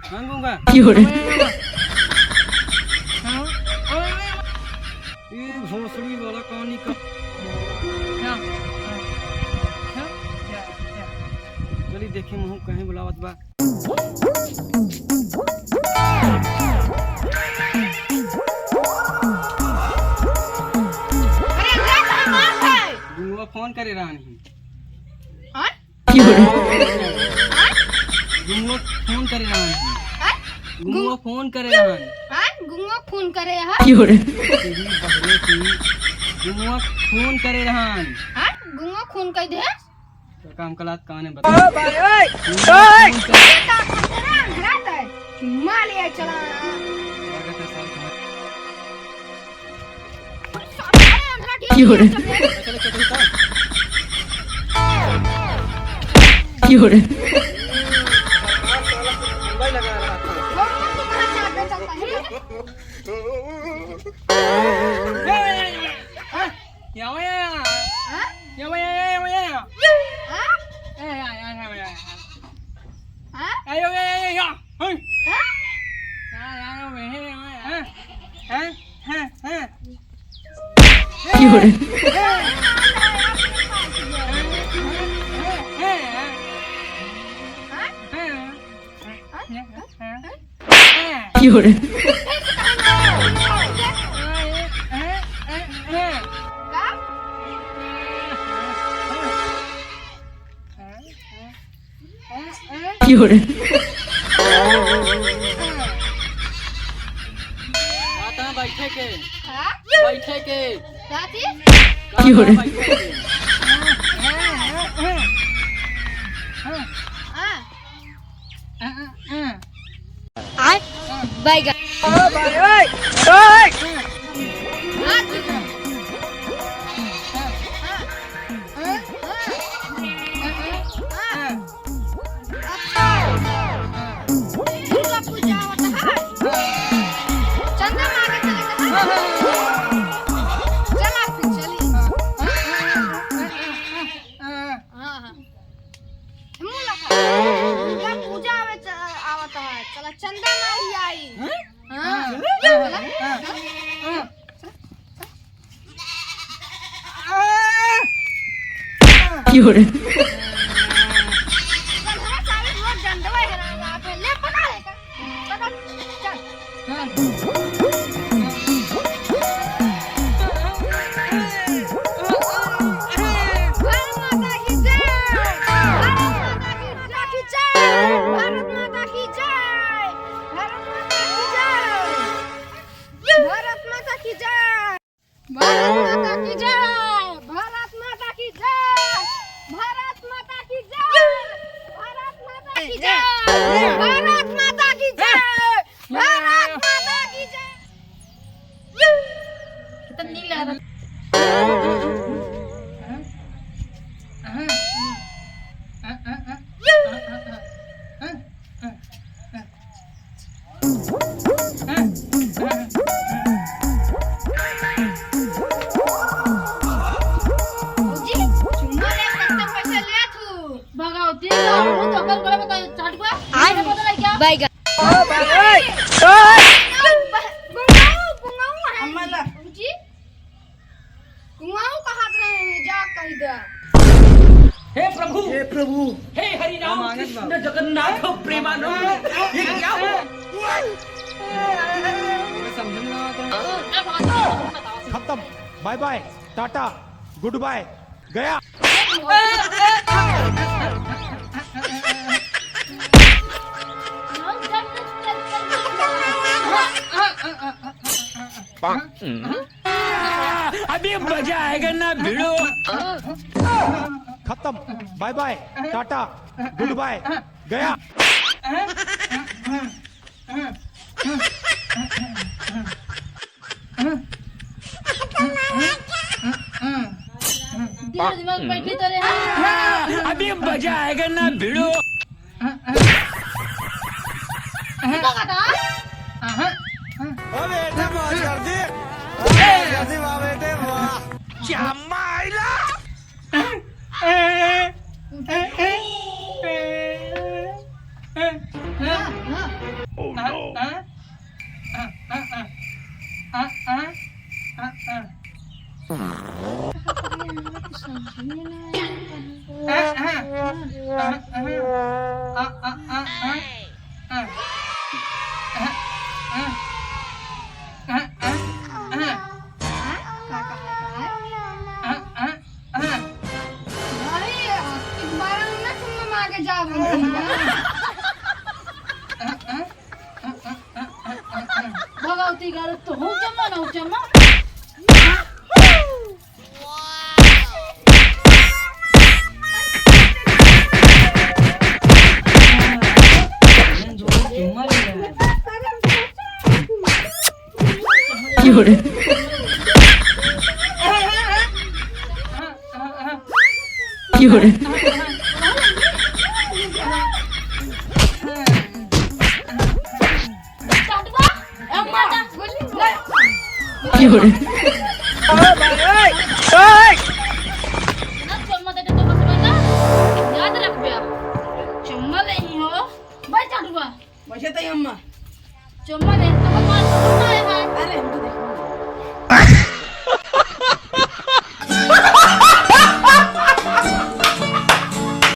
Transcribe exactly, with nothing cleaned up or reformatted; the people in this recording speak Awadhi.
हाँ, गूंगा। क्यों रे? हाँ, हाँ, हाँ। ए, भोसड़ी वाला कहानी का। हाँ, हाँ, हाँ, हाँ। चली देखी मुँह कहीं बुलावत बा। अरे, का बात है? गुंगवा फोन करे रहन ही। हाँ? क्यों रे? हाँ? गुंगवा फोन करे रहन ही। हाँ? गुंगवा गुंग- फोन करे रहन। हाँ? गुंगवा फोन करे रहन? क्यों रे? तेरी बहरे की। गुंगवा फोन करे रहन। हाँ? गुंगवा फोन कर दे। तो काम कलात काने बता। ओ भाई, ओए, ओए। ये का करते ना, अंधरा है। मार लिया, चला। लागत है साल का। साला अंधरा ठीक क्यों रे? है, चल रे। चलो, चलो, चलो। क्यों रे? वो तो कहाँ से आता है, चलता है? हाँ? या, या, या। हाँ? या, या, या, या, या। हाँ? या, या, या, या, या। हाँ? या, या, या, या, या। हाँ? हाँ? या, या, या, या, या। हाँ? हाँ? हाँ? हाँ? क्यों रे? हाँ? हाँ? हाँ? हाँ? हाँ? हाँ? क्यों रे? क्यों रे? बात है बैठे के। हाँ? बैठे के। का चीज? क्यों रे? बैठे के। हाँ। आय, बैगन। ओ भाई, ओए, ओए। अच्छा। दुर्गा पूजा होता है। चंदा मांगे चले जाते हैं। चला फिर चली। हाँ, हाँ। मुँह लगा। दुर्गा पूजा आवे च-, आवत है। चला चंदा मारी आई। हाँ? हाँ। हाँ। चला। हाँ। हाँ। क्यों रे? चल, हमारे सारे लोग डंडवा है ना, यहाँ पे। ले, पकड़ ले। भारत माता की जय। भारत माता की जय। भारत माता की जय। भारत माता की जय। भारत माता की जय। भारत माता की जय, भारत माता की जय, भारत माता की जय, भारत माता की जय, भारत माता की जय, भारत माता की जय। कितना नीला रंग। भौजी, चुम्मा ले, सत्तर पैसा ले तू। भगवती, वो तो ओकर गले में तो चाट गया। आय, बोतल है क्या? बैगन। ओ भाई, ओए, ओए। गुंगाऊ, गुंगाऊ है। अम्मा ला। भौजी, कुआऊ कहत रहे हैं, जा कहि दे। हे प्रभु, हे प्रभु, हे हरि राम कृष्ण जगन्नाथ प्रेमानंद, ये क्या हुआ? खत्म, bye bye, tata, goodbye, गया। अभी मजा आएगा ना भिड़ो। खत्म, bye bye, tata, goodbye, गया। दिमाग, दिमाग बैठी तो रे। अभी मजा आएगा ना भिड़ो। अबे, मौज कर दी। मौज कर दी, वाह बेटे, वाह। क्या मायला? हाँ, हाँ। आ, आ, आ। आ, आ, आ, आ। समझ में ना आया। आ, आ, आ, आ। आ, आ, आ, आ। आ, आ, आ, आ। आ, आ, आ। हाँ? का कहा था? आ, आ, आ। भाई, एक बार हम ना चुम्मा मार के जाओ। आ, आ। भगवती गाड़ो तो हो चम्मा ना हो चम्मा। चुम्मा देते तो बस बेटा, याद रख बे। चुम्मा लेही हो। बैठ चटुआ। बैठे तई अम्मा। चुम्मा दे, तो मार तो है। अरे, हम तो देखो।